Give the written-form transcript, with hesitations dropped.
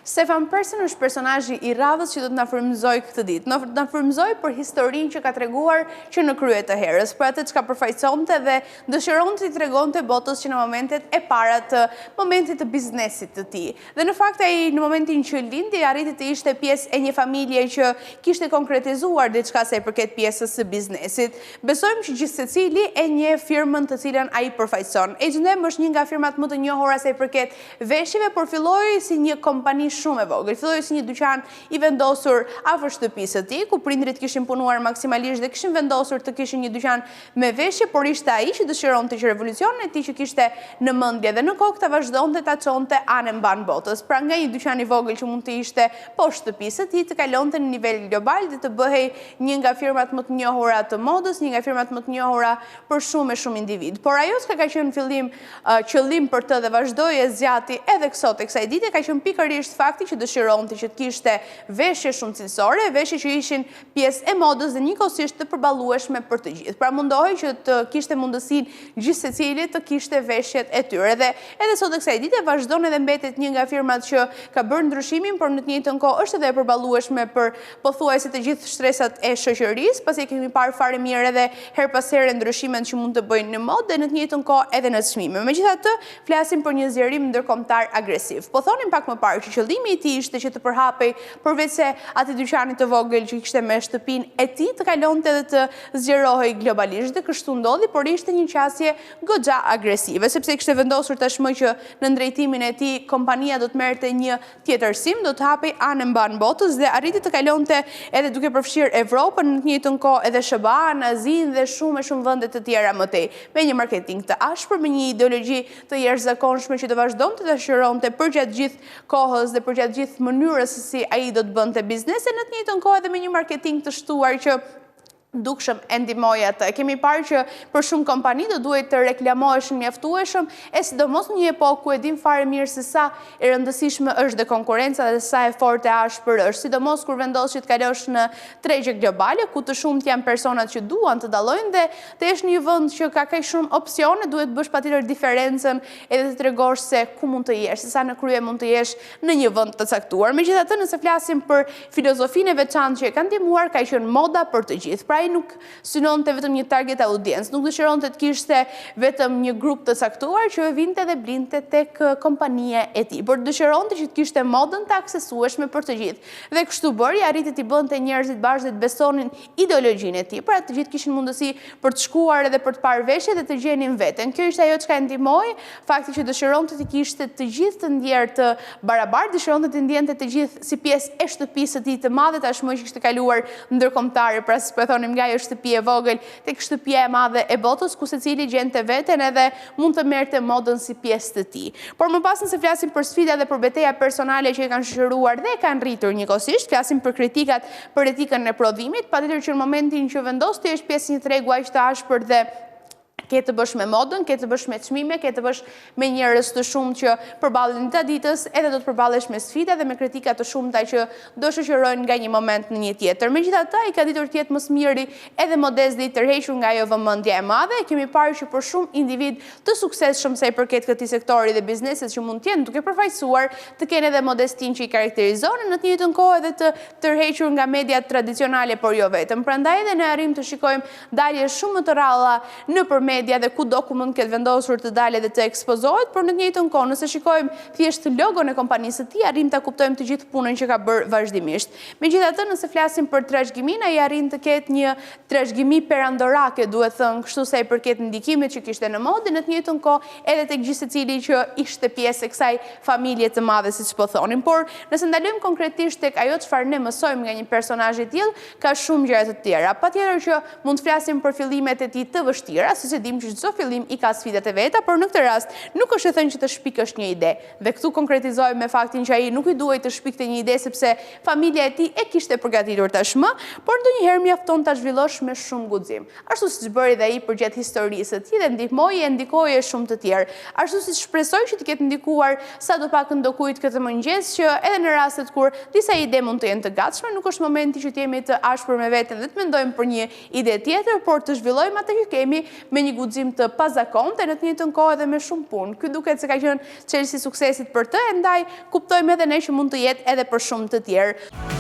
Stefan Persson është personazhi i radhës që do të na frymëzojë këtë ditë. Do të na frymëzojë për historinë që ka treguar që në krye të herës, për atë çka përfaqësonte dhe dëshironte t'i tregonte botës që në momentet e para të momentit të biznesit të tij. Dhe në fakt ai në momentin që lindi arriti të ishte pjesë e një familje që kishte konkretizuar diçka sa i përket pjesës së biznesit. Besojmë që gjithsecili e njeh firmën të cilën ai përfaqëson. H&M është një nga firmat më të njohura sa i përket veshjeve, por filloi si një kompani shumë e vogël. Filloi si një dyqan i vendosur afër shtëpisë së tij, ku prindërit kishin punuar maksimalisht dhe kishin vendosur të kishin një dyqan me veshje, por ishte ai që dëshironte që revolucionin e tij që kishte në mendje dhe në kokë ta vazhdonte ta çonte anë e mbanë botës. Pra nga një dyqan i vogël që mund të ishte poshtë shtëpisë së tij, të kalonte në nivel global dhe të bëhej një nga firmat më të njohura të modës, një nga firmat më të njohura për shumë e shumë individë. Por ajo çka ka qenë në fillim qëllim për të dhe vazhdoi e zgjati edhe sot e kësaj dite ka qenë pikërisht fakti që dëshironte që të kishte veshje shumë cilësore, veshje që ishin pjesë e modës dhe njëkohësisht të përballueshme për të gjithë. Pra mundohej që të kishte mundësinë gjithsecili të kishte veshjet e tyre. Dhe edhe sot e kësaj dite vazhdon edhe mbetet një nga firmat që ka bërë ndryshimin, por në të njëjtën kohë është edhe e përballueshme për pothuajse të gjithë shtresat e shoqërisë, pasi e kemi parë fare mirë edhe herë pas here ndryshimet që mund të bëjnë në modë dhe në të njëjtën kohë edhe në çmime. Megjithatë, flasim për një zgjerim ndërkombëtar agresiv. Po thonim pak më parë që qëllimi i tij ishte që të përhapej përveçse atij dyqanit të vogël që kishte me shtëpinë e tij, të kalonte dhe të zgjerohej globalisht dhe kështu ndodhi, por ishte një qasje goxha agresive, sepse kishte vendosur tashmë që nën drejtimin e tij kompania do të merrte një tjetërsim, do të hapej anë e mbanë botës dhe arriti të kalonte edhe duke përfshirë Evropën, në të njëjtën kohë edhe SHBA-në, Azinë dhe shumë e shumë vende të tjera më tej, me një marketing të ashpër, me një ideologji të jashtëzakonshme që do vazhdonte ta shoqëronte përgjatë gjithë kohës dhe përgjatë gjithë mënyrës se si ai do të bënte biznes e në të njëjtën kohë edhe me një marketing të shtuar që dukshëm e ndihmoi atë. E kemi parë që për shumë kompani do duhej të reklamoheshin mjaftueshëm, e sidomos në një epokë ku e dimë fare mirë se sa e rëndësishme është dhe konkurrenca dhe sa e fortë e ashpër është, sidomos kur vendos që të kalosh në tregje globale, ku të shumtë janë personat që duan të dallojnë dhe të jesh në një vend që ka kaq shumë opsione, duhet të bësh patjetër diferencën edhe të tregosh se ku mund të jesh, se sa në krye mund të jesh në një vend të caktuar. Megjithatë, nëse flasim për filozofinë e veçantë që e ka ndihmuar, ka qenë moda për të gjithë. Pra ai nuk synonte vetëm një target audience, nuk dëshironte të kishte vetëm një grup të caktuar që vinte dhe blinte tek kompania e tij, por dëshironte që të kishte modën të aksesueshme për të gjithë. Dhe kështu bëri, arriti t'i bënte njerëzit bashkë dhe të besonin ideologjinë e tij. Pra të gjithë kishin mundësi për të shkuar edhe për të parë veshje dhe të gjenin veten. Kjo ishte ajo çka e ndihmoi, fakti që dëshironte të kishte të gjithë të ndjerë të barabartë, dëshironte të ndjente të gjithë si pjesë e shtëpisë së tij të madhe tashmë që kishte kaluar ndërkombëtare, pra siç po e thonim nga ajo shtëpi e vogël tek shtëpia e madhe e botës ku secili gjente veten edhe mund të merrte modën si pjesë të tij. Por më pas nëse flasim për sfida dhe për beteja personale që e kanë shoqëruar dhe e kanë rritur njëkohësisht, flasim për kritikat për etikën e prodhimit, patjetër që në momentin që vendos të jesh pjesë e një tregu aq të ashpër dhe ke të bësh me modën, ke të bësh me çmime, ke të bësh me njerëz të shumtë që përballen dita ditës, edhe do të përballesh me sfida dhe me kritika të shumta që do shoqërojnë nga një moment në një tjetër. Megjithatë, ai ka ditur të jetë më së miri edhe modest dhe i tërhequr nga ajo vëmendje e madhe. E kemi parë që për shumë individë të suksesshëm sa i përket këtij sektori dhe bizneset që mund të jenë duke përfaqësuar, të kenë edhe modestinë që i karakterizon e në të njëjtën kohë edhe të tërhequr nga mediat tradicionale, por jo vetëm. Prandaj edhe ne arrijmë të shikojmë dalje shumë më të rralla nëpër media dhe kudo ku mund të ketë vendosur të dalë dhe të ekspozohet, por në të njëjtën kohë, nëse shikojmë thjesht logon e kompanisë së tij, arrijmë ta kuptojmë të gjithë punën që ka bërë vazhdimisht. Megjithatë, nëse flasim për trashëgiminë, ai arrin të ketë një trashëgimi perandorake, duhet thënë kështu sa i përket ndikimit që kishte në modë dhe në të njëjtën kohë edhe tek gjithsecili që ishte pjesë e kësaj familje të madhe, siç po thonim. Por, nëse ndalojmë konkretisht tek ajo çfarë ne mësojmë nga një personazh i tillë, ka shumë gjëra të tjera. Patjetër që mund të flasim për fillimet e tij të vështira, siç e dimë që çdo fillim i ka sfidat e veta, por në këtë rast nuk është e thënë që të shpikësh një ide. Dhe këtu konkretizojmë me faktin që ai nuk i duhej të shpikte një ide sepse familja e tij e kishte përgatitur tashmë, por ndonjëherë mjafton ta zhvillosh me shumë guxim. Ashtu siç bëri dhe ai përgjatë historisë së tij dhe ndihmoi e ndikoi e shumë të tjerë. Ashtu siç shpresoj që t'i ketë ndikuar sadopak ndokujt këtë mëngjes që edhe në rastet kur disa ide mund të jenë të gatshme, nuk është momenti që të jemi të ashpër me veten dhe të mendojmë për një ide tjetër, por të zhvillojmë atë që kemi me një. guxim të pazakontë e në të njëjtën kohë edhe me shumë punë. Ky duket se ka qenë çelësi i suksesit për të, e ndaj kuptojmë edhe ne që mund të jetë edhe për shumë të tjerë.